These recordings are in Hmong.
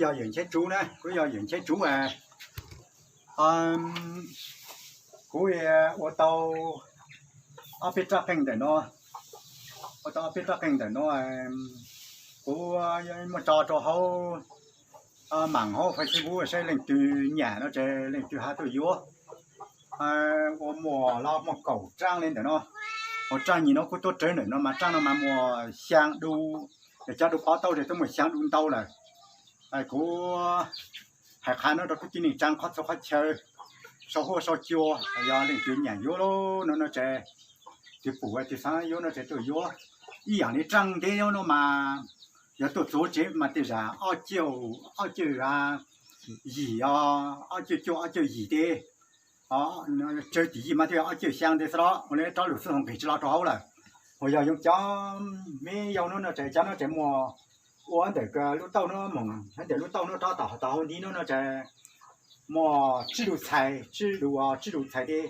Yog Yawm Ncheb Tsuv na, kuv yog Yawm Ncheb Tsuv. Kuv ua tau ob peb rab qeej ntawm no, ua tau ob peb rab qeej ntawm no, kuv muab tso rau hauv, mam hauv Facebook saib leej twg nyiam no ces leej twg ho tuaj yuav. Ua muaj los muaj kaum rab li ntawm no, hos rab nyim no kuv tuaj rawv ntawm no mas rab no mas muaj xyaa du, cov du pov tauj ces twb muaj xyaa du ntau lawm. Kuv hais qhov no rau kwv tij neej tsaa qhov txhua qhov chaw, sau huaj sau cua, yog leej twg nyiam yuav no no ces, twg pum twg xaav yuav no ces tuaj yuav. Ib yaam li rab nteb no mas, yog tuaj txuv tsev mas tej zag ob caug, ob caug yim, ob caug cuaj ob caug yim teb, tsawg tim yim mas thiaj ob caug xyaa teb xwb los ua li rab lug xwb ho nqis tsis los rau hauv lawm. Hos yog yoov cov me yau no no ces cov no ces muaj ua ntawm lub tauj no moog, ntawm lub tauj no rov tom tom hauv ntiv no no ces muaj tsib lub txhais, tsib lub, tsib lub txhais teb.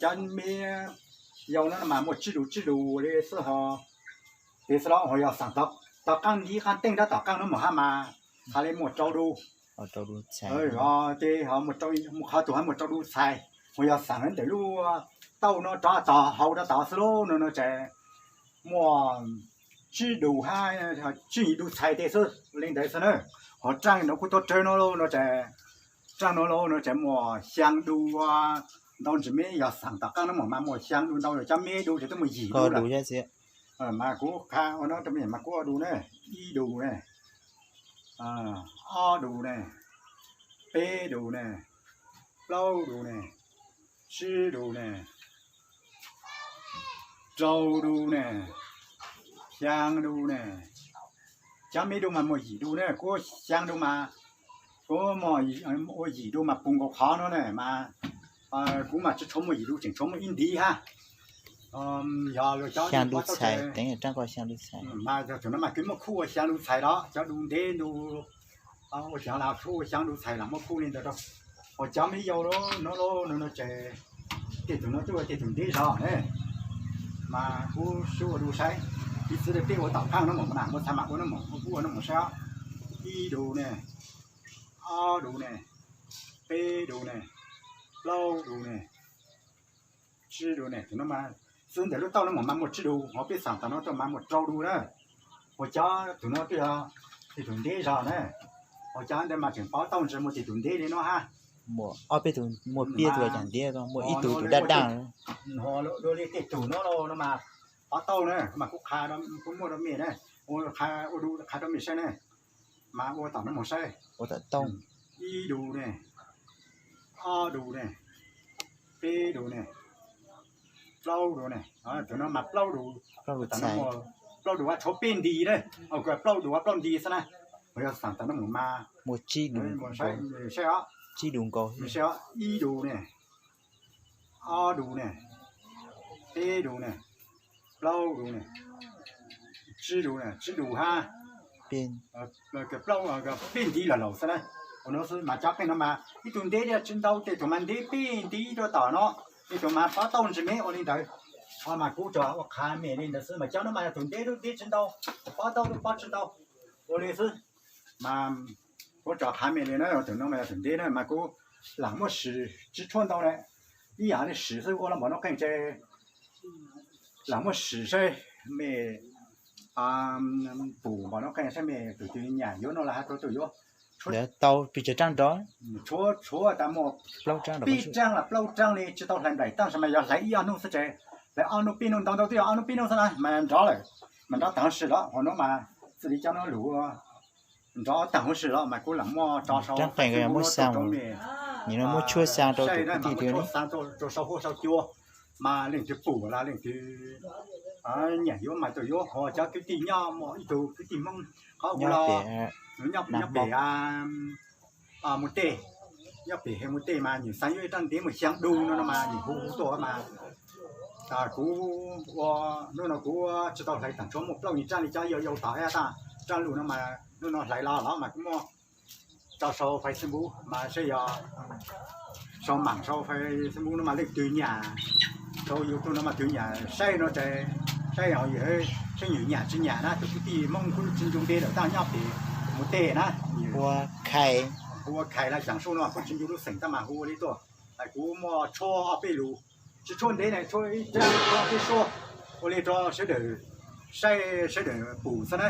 Cov me yau no mas muaj tsib lub tsib lub li xwb ho teb xwb los hos yog xaam tom qaab ntiv qaab teej rab tom qaab no moog hab mas has li muaj rau lub, ces qhov tug hab muaj rau lub txhais. Hos yog xaam ntawm lub tauj no rov tom hauv rov tom xwb lub no no ces muaj tsib lub hab tsib lub txhais teb xwb li ntawd xwb na. Hos rab no kuv tuaj rawv no no ces, rab no no ces muaj xyaa du ntau ntsis me, yog xaam tom qaab no moog mas muaj xyaa du ntau, yog cov me du ces twb muaj yim du lawm. Mas kuv qha ua no rau mej mas kuv ua du ne, ib du ne, ob du ne, peb du ne, plaub du ne, tsib du ne, rau du ne, xyaa du ne. Cov me du mas muaj yim du ne, kuv xyaa du mas, kuv ua yim du mas puv nkaus qhov no ne mas, kuv mas tsi tshuav muaj yim du, tseem tshuav muaj ib ntiv hab. Yog cov mas tug no mas kuv muab khuj ua xyaa du txhais los, cov du nteb du, ua xyaa, kuj ua xyaa du txhais los muab khuj li ntawd rau. Hos cov me yau no no ces, tej tug no twb ua tej tug nteb zog ne, mas kuv sub ua du saib. Piv txwv peb ua tom qaab no moog na, muaj txhais mas ua no moog, kuv ua no moog saib. Ib du ne, ob du ne, peb du ne, plaub du ne, tsib du ne, tug no mas, txwv ntawm lub tauj no moog mas muaj tsib du, hos peb xaam tom no tuaj mas muaj rau du na. Ua cov tug no twb yog tej tug nteb zog na. Ua cov ntawd mas tseem pov tauj ntsis muaj tej tug nteb li no hab. Muaj ob peb tug, muaj peb tug cov nteb, muaj ib tug tus daj daj. Dua li tej tug no no mas pov tauj na, mas kuv qha, kuv muab rau mej na, ua qha, ua du qha rau mej saib na. Mas ua tom no moog saib. Ib du ne, ob du ne, peb du ne, plaub du ne. Tug no mas plaub du, plaub du tshuav peb nti na, plaub du plaub nti xwb na. Hos yog xaam tom no moog mas muaj tsib du, saib, ib du ne, ob du ne, peb du ne, plaub du ne, tsib du ne, tsib du hab, peb nti lawm lawm xwb na. Ua no xwb mas cov qeej no mas ib tug nteb tsi ntau, tej tug mas nteb peb nti rau tom no, tej tug mas pov tauj ntsis me ua li ntawd. Mas kuv tsuas ua qha mej li ntawd xwb mas cov no mas yog tug nteb lub nteb tsi ntau, pov tauj lub pov tsi ntau, ua li xwb. Mas kuv tsuas qha mej li na, tug no mas yog tug nteb na mas kuv lam muab sim tsi tshuav ntau na. Ib yaam li sim xwb ua los npaum no qeej ces lam muab sim saib mej pum npaum no qeej saib mej tug twg nyiam yuav no los hab tuaj tuaj yuav. Tau pes tsawg rab nrov? Tshuav tas muaj peb rab los plaub rab li tsi tau hlais nplaim, tab sis mas yog hlais ib ob hnub xwb ces, hlais ob hnub peb hnub, ntau ntau twb yog ob hnub peb hnub xwb na mas nrov lawm, mas nrov taag huv si los. Hos no mas xws li cov no lug nrov taag huv si los mas kuv lam muab tso sau, muab xa rau mej, muab tshuab xa rau kwv tij, muab tshuab xa rau sau huab sau cua. Mas leej twg pum los leej twg nyiam yuav mas tuaj yuav. Hos cov kwv tij nyob, muaj ib tug kwv tij Hmoob qhov ua los nyob pem Mus Tej, nyob pem Mus Tej mas nws xav yuav ib rab ntev muaj xyaa du no no mas nws hu hu tuaj mas kuv ua, hnub no kuv tsi tau hlais taag, tshuav muaj plaub yim rab li cov yau yau tom ib rab lug no mas hnub no hlais los los mas kuv muab tso sau Facebook mas saib yog sau maam sau Facebook no mas leej twg nyiam, sau YouTube no mas twg nyiam saib no ces saib yog saib nws nyiam tsi nyiam na. Tus kwv tij Hmoob kuj tsi ncu ntej lawm, tab nyob pem Mus tej na, hu ua Khais, hu ua Khais los Xeem Suaj no, kuv tsis ncu lub xeem tab mas hu ua li tuaj. Kuv muaj tshuaj ob peb lus, tsis tshuaj ntev ne, tshuaj ib tsab tshuaj peb suab, ua li rau sawv daws saib, sawv daws pum xwb na.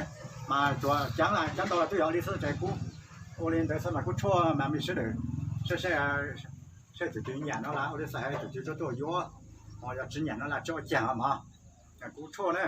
Mas tsuas ceev las ceev ntau los twb yog li xwb ces kuv ua li ntawd xwb mas kuv tshuaj mas mej sawv daws saib, saib, saib tus twg nyiam no las ua li xwb, hais tus twg tuaj tuaj yuav, ho yog tsis nyiam no las tsis ua cas mog. Kuv tshuaj na.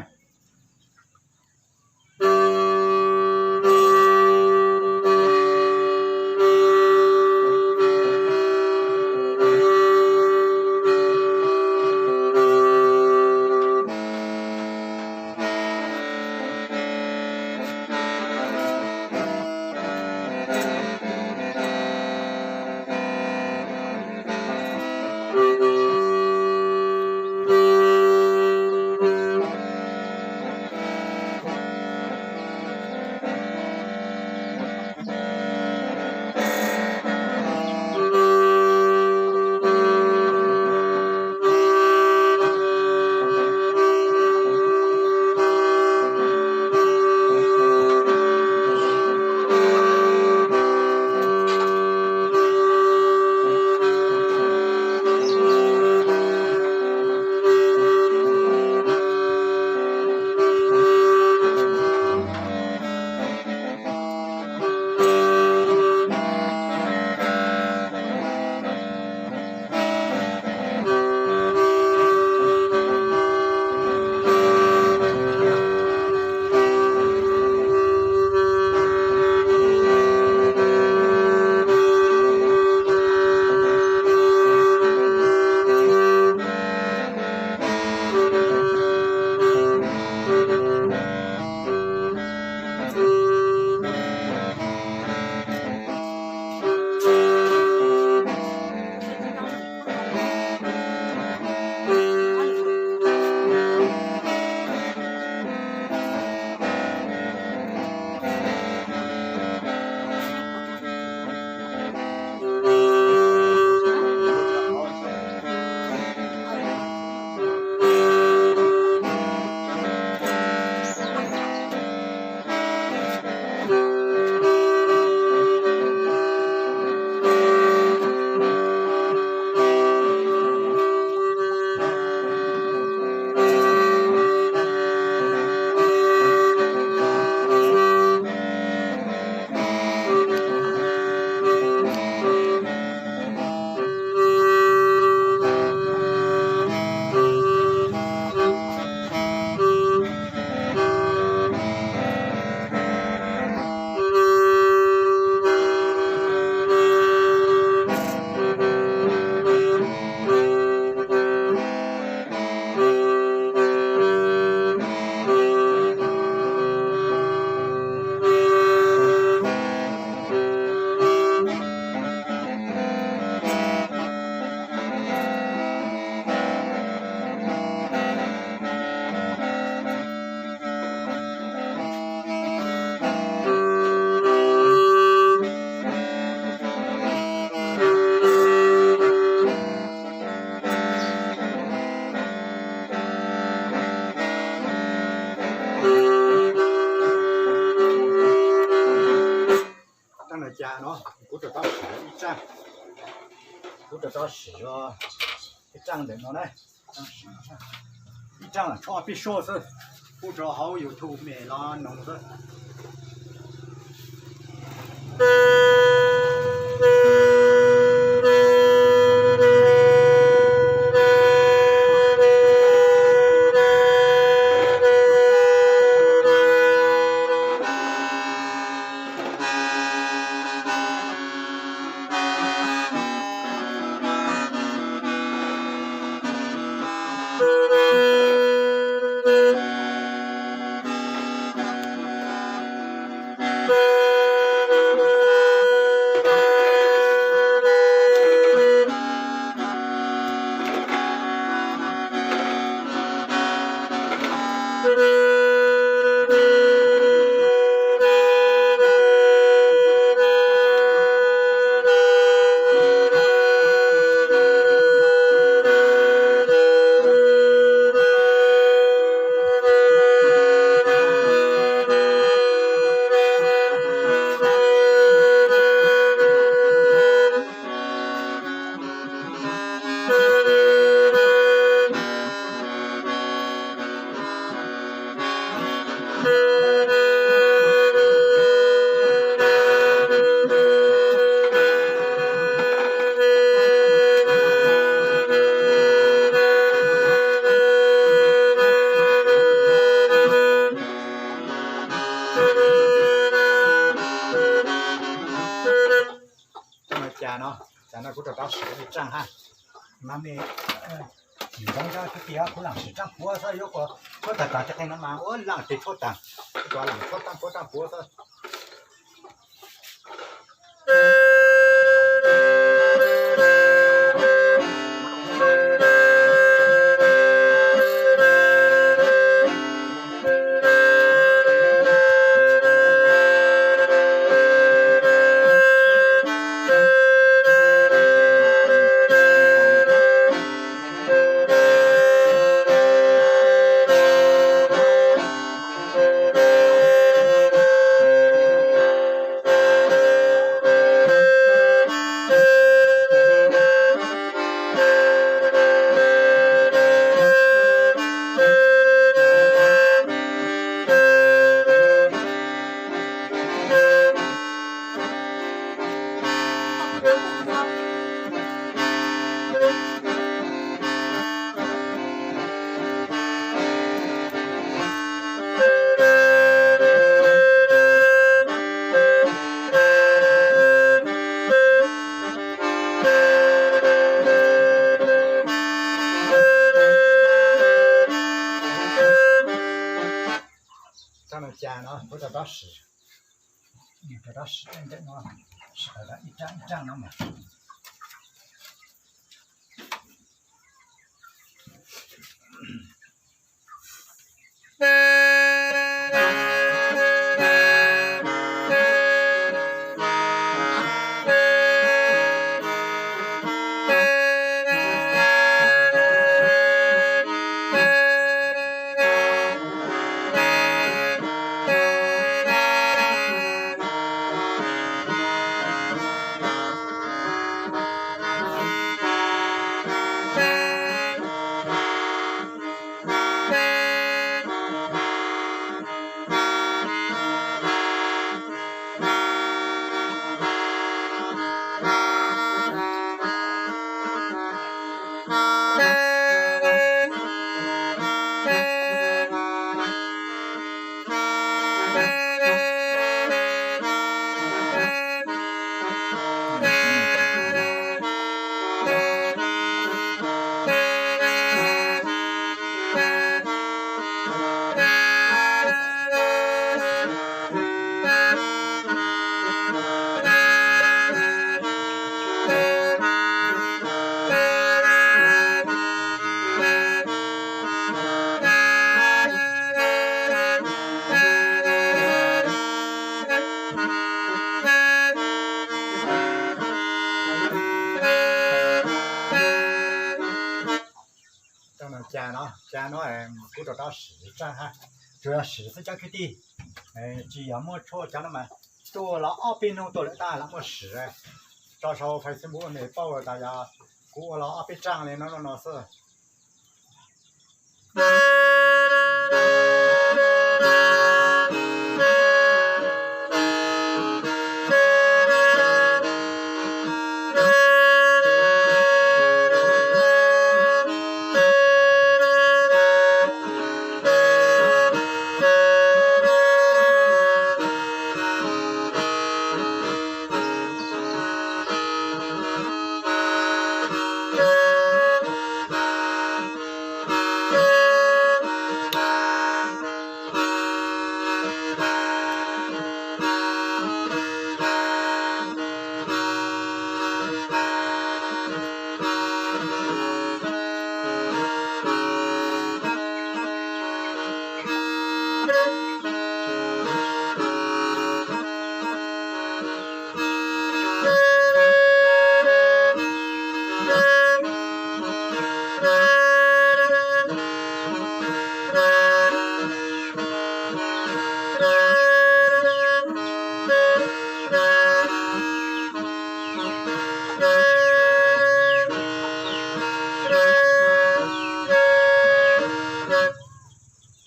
Tab no cas no kuv rau tau ib tsab, kuv rau tau ib tsab ntawm no na, ib tsab tshuaj pib suab xwb, pub rau hauv YouTube mej los noog xwb. Cas no, cas no kuv rau rov siv ib raj ha. Mas me, tsis zoo zog kwv tij, kuv lam siv raj puav xwb, yuav kuv tshuab tag tag tej qe no mas ua lam tes tshuab tag, kuv rov lam tshuab raj puav raj puav xwb. Rab no cas no kuv rov rov siv, rov rov siv ntawm no, siv ib raj ib raj no mas. Rau no cas no, cas no kuv rau rau siv rau ha, tsuas yog siv xwb cov kwv tij, tsis yog muaj tshuaj cov no mas tuaj los ob peb hnub tuaj lawm tab lam muaj siv. Tso sau Facebook nej paub tas yog kuv ua los ob peb raj li no no xwb.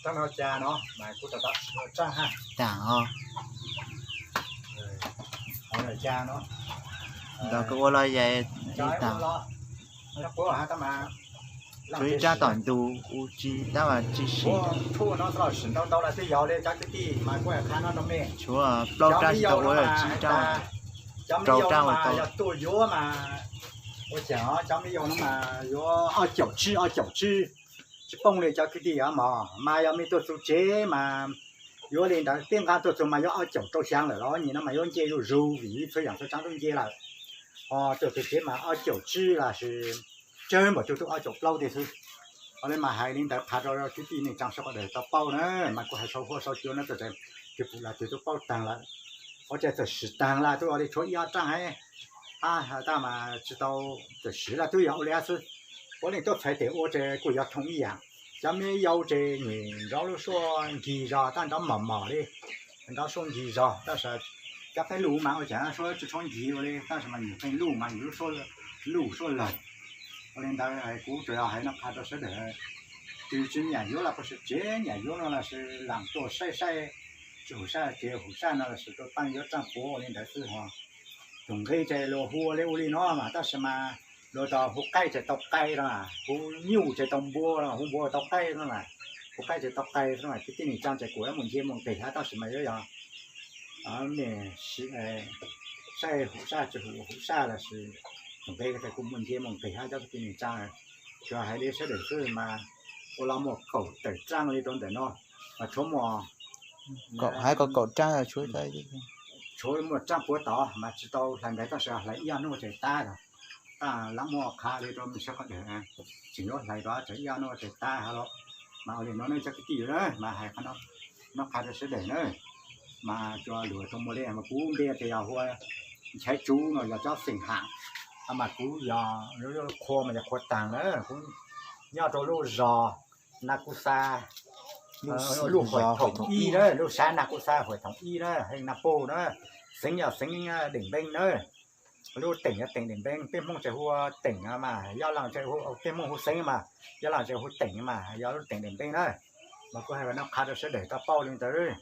Rab no cas no mas kuv rau rau siv rau raj ha. Cas os. Hauv no cas no. Nrog koj ua los yais ib tag. Rau ib rab tom ntug ua tsis tab sis tshuaj no los sim ntau ntau los twb yog li cov kwv tij mas kuv qha no rau nej. Tshuav plaub rab tsis tau ua tsis rau. Cov me yau mas yog tuaj yuav mas, ua cas cov me yau no mas yuav ob caum tsib, ob caum tsib, tsis poob li cov kwv tij os mog. Mas yog mej tuaj txug tsev mas yuav li ntawd, tib nqaj tuaj txug mas yuav ob caum rau xyaa lawm los nyim no mas yuav nce zuj zus vim txhua yaam txhua tsaav tub nce lawm. Ho tuaj txug tsev mas ob caum tsib los sis tsawg npaum tug tub ob caum plaub teg xwb. Ua li mas hais li ntawd qha rau kwv tij neej tsaa sawv daws tau paub na, mas kuv hais sau huab sau cua no txawm twg pum los twg tub paub taag lawm. Ua cas txawm siv taag lawm tub ua li tshuav ib ob raaj hab, tab mas tsis tau txawm siv lawm tub yog ua li xwb. Puav leej tuaj txhais tes ua ces kuj yog thooj ib yaam. Cov me yau ces nyem nrov lub suab nkig zog tab nrov mos mos li, nrov suab nkig zog tab sis cov qeej luj mas ua cas suab tsis tshua nkig ua li tab sis mas nyem qeej luj mas nyem lub suab luj suab lawg. Ua li ntawd kuv tsuas yog hais no qha rau sawv daws, tug tsis nyam yuav los puas tsev nyam yuav no los sis laam tuaj saib saib, tsis hum saj tsev hum saj no los sis tuaj pab yuav raaj puav ua li ntawd xwb ho. Tug nqe ces luag hu ua li ua li no mas tab sis mas luag tau hu qaib ces tau qai no, hu nyuj ces tau npua no, hu npua tau qaib no, hu qaib ces tau qai no, kwv tij neej tsaa ces kuj muaj ntsia muaj nqis hab tab sis mas yuav yog saib hum saj tsis hum saj los sis tug nqe ces kuj muaj ntsia muaj nqis hab cov kwv tij neej tsaa. Tsuas hais li sawv daws xwb mas ua los muaj kaum tawm raaj li rau ntawm no, mas tshuav muaj, hais kom kaum raaj, tshuav muaj raaj puav tod mas tsis tau hlais nqe tab sis hlais ib ob hnub ces tab. Tab lam muaj qha li rau mej sawv daws, tseem yuav hlais rov tseem ib ob hnub ces tab hab los. Mas ua li no nej cov kwv tij na mas hais qhov no qha rau sawv daws na. Mas tsuas luag tau muaj li mas kuv npe ces yog hu ua Nchaiv Tsuv no, yog cov xeem Ham, mas kuv yog qhua mas yog qhua taag na, kuv nyob rau lub zos Naj Kub Xa, lub huam thoom ib na, lub sab Naj Kub Xa huam thoom ib na, heej Naj Pog na, xeev yog xeev Deem Npeeb na. Lub teem yog teem Deem Npeeb, peb Hmoob tseem hu teem mas, Yaj Laaj tseem, peb Hmoob hu xeev mas, Yaj Laaj tseem hu teem mas yog lub teem Deem Npeeb na. Mas kuv hais no qha rau sawv daws tau paub li ntawd,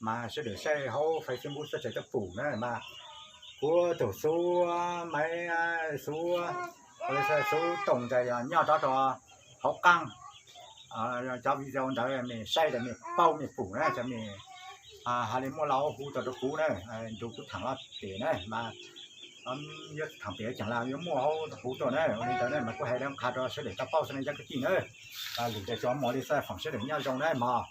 mas sawv daws saib hauv Facebook xwb tseem tau pum na mas. Kuv tug Xuv Maiv, Xuv, Xuv Tooj ntawd yog nyob rov rau hauv qaab cov video ntawd mej saib tas mej paub mej pum na, cov mej hais li muaj laus hu tau rau kuv na, nrug kuv thaam lub pem na mas, yuav thaam pem caag los yuav muaj hauv hu tuaj na. Ua li ntawd na mas kuv hais li qha rau sawv daws tau paub xwb na cov kwv tij na. Lwm tes tso mov li xwb, foom sawv daws nyob zoo na mog.